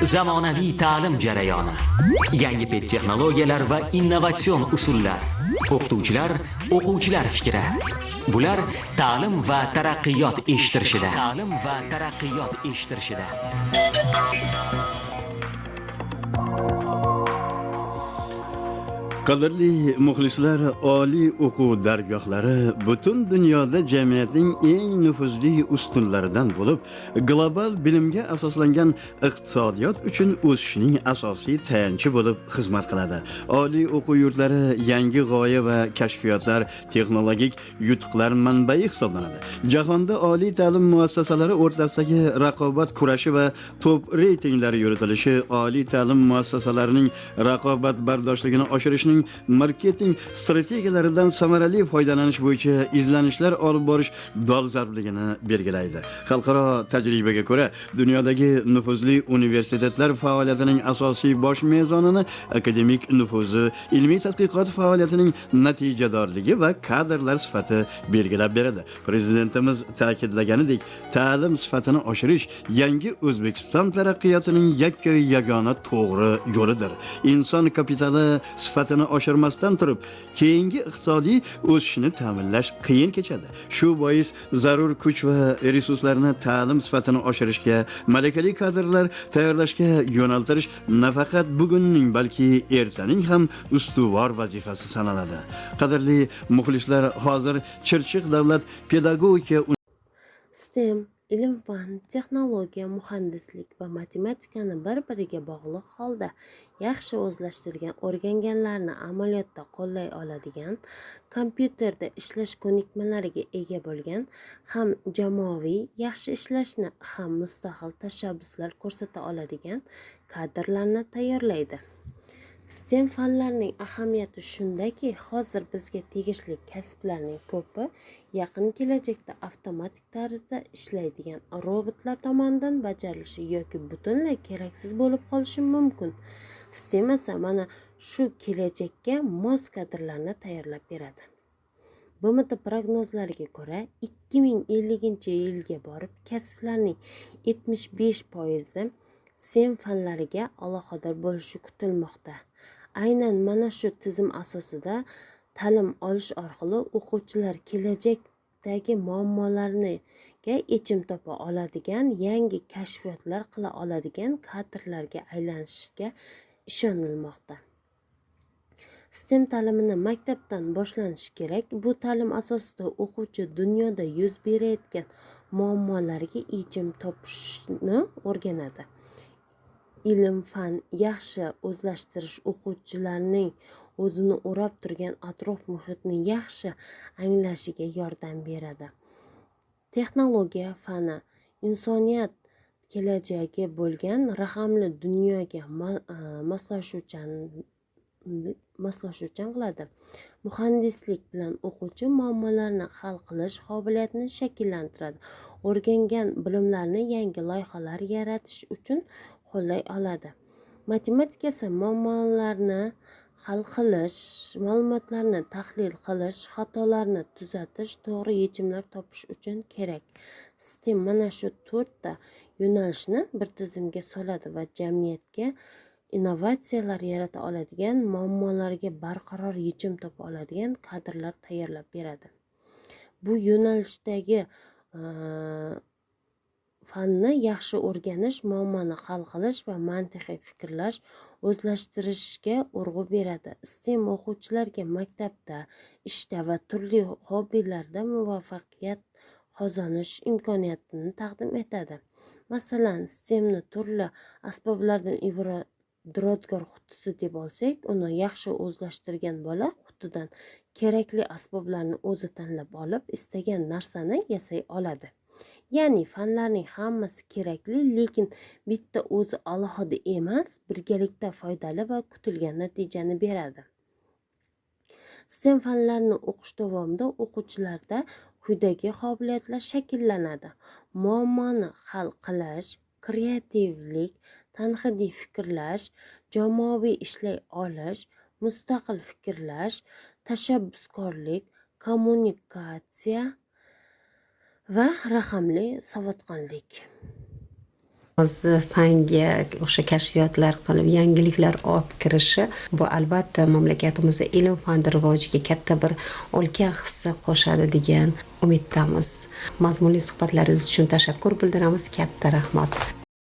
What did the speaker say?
Zamonaviy ta'lim jarayoni, yangi pedtexnologiyalar va innovatsion usullar, o'qituvchilar, o'quvchilar fikri. Bular ta'lim va taraqqiyot eshittirishida. Ta'lim va taraqqiyot eshittirishida. Qadrli muxlislar, oliy o'quv dargohlari butun dunyoda jamiyatning eng nufuzli ustunlaridan bo'lib, global bilimga asoslangan iqtisodiyot uchun o'sishning asosiy tayanchi bo'lib xizmat qiladi. Oliy o'quv yurtlari yangi g'oya va kashfiyotlar, texnologik yutuqlar manbai hisoblanadi. Jahonda oliy ta'lim muassasalari o'rtasidagi raqobat kurashi va top reytinglari yuritilishi oliy ta'lim muassasalarining raqobatbardoshligini oshirishning marketing strategiyalaridan samarali foydalanish bo'yicha izlanishlar olib borish dolzarbligini belgilaydi. Xalqaro tajribaga ko'ra, dunyodagi nufuzli universitetlar faoliyatining asosiy bosh mezonini akademik nufuzi, ilmiy tadqiqot faoliyatining natijadorligi va kadrlar sifati belgilab beradi. Prezidentimiz ta'kidlaganidek, ta'lim sifatini oshirish yangi O'zbekiston taraqqiyotining yakkayu yagona to'g'ri yo'lidir. Inson kapitali sifatini oshirmasdan turib, keyingi iqtisodiy o'sishni ta'minlash qiyin kechadi. Shu bois zarur kuch va resurslarni ta'lim sifatini oshirishga, malakali kadrlar tayyorlashga yo'naltirish nafaqat bugunning, balki ertaning ham ustuvor vazifasi sanaladi. Qadrli muxlislar, hozir Chirchiq davlat pedagogika STEM ilm-fan, texnologiya, muhandislik va matematikani bir-biriga bog'liq holda yaxshi o'zlashtirgan, o'rganganlarini amaliyotda qo'llay oladigan, kompyuterda ishlash ko'nikmalariga ega bo'lgan, ham jamoaviy yaxshi ishlashni, ham mustaqil tashabbuslar ko'rsata oladigan kadrlarni tayyorlaydi. STEM fanlarining ahamiyati shundaki, hozir bizga tegishli kasblarning ko'pi yaqin kelajakda avtomatik tarzda ishlaydigan robotlar tomonidan bajarilishi yoki butunlay keraksiz bo'lib qolishi mumkin. STEM esa mana shu kelajakka mos kadrlarni tayyorlab beradi. BMT prognozlariga ko'ra, 2050-yilga borib kasblarning 75% STEM fanlariga aloqador bo'lishi kutilmoqda. Aynan mana shu tizim asosida ta'lim olish orqali o'quvchilar kelajakdagi muammolarga yechim topa oladigan, yangi kashfiyotlar qila oladigan kadrlarga aylanishiga ishonilmoqda. STEM ta'limini maktabdan boshlanishi kerak. Bu ta'lim asosida o'quvchi dunyoda yuz berayotgan muammolarga yechim topishni o'rganadi. Ilm-fan yaxshi o'zlashtirish o'quvchilarning o'zini o'rab turgan atrof muhitni yaxshi anglashiga yordam beradi. Texnologiya fani insoniyat kelajagi bo'lgan raqamli dunyoga moslashuvchan qiladi. Muhandislik bilan o'quvchi muammolarni hal qilish qobiliyatini shakllantiradi. O'rgangan bilimlarni yangi loyihalar yaratish uchun qo'llay oladi. Matematika esa muammolarni hal qilish, ma'lumotlarni tahlil qilish, xatolarni tuzatish, to'g'ri yechimlar topish uchun kerak. STEM mana shu to'rtta yo'nalishni bir tizimga soladi va jamiyatga innovatsiyalar yarata oladigan, muammolarga barqaror yechim topa oladigan kadrlar tayyorlab beradi. Bu yo'nalishdagi fanni yaxshi o'rganish, muammoni hal qilish va mantiqiy fikrlash o'zlashtirishga urg'u beradi. STEM o'quvchilarga maktabda, ishda va turli hobbilarda muvaffaqiyat qozonish imkoniyatini taqdim etadi. Masalan, STEMni turli asboblardan iborat duradgor qutisi deb olsak, uni yaxshi o'zlashtirgan bola qutidan kerakli asboblarni o'zi tanlab olib, istagan narsani yasay oladi. Ya'ni fanlarning hammasi kerakli, lekin bitta o'zi alohida emas, birgalikda foydali va kutilgan natijani beradi. STEM fanlarini o'qish davomida o'quvchilarda quyidagi qobiliyatlar shakllanadi: muammoni hal qilish, kreativlik, tanqidiy fikrlash, jamoaviy ishlay olish, mustaqil fikrlash, tashabbuskorlik, kommunikatsiya va raqamli savodxonlik. O'zi fanga o'sha kashfiyotlar qilib, yangiliklar olib kirishi bu albatta mamlakatimizda ilm fan rivojiga katta bir ulkan hissa qo'shadi degan umiddamiz. Mazmunli suhbatlaringiz uchun tashakkur bildiramiz. Katta rahmat.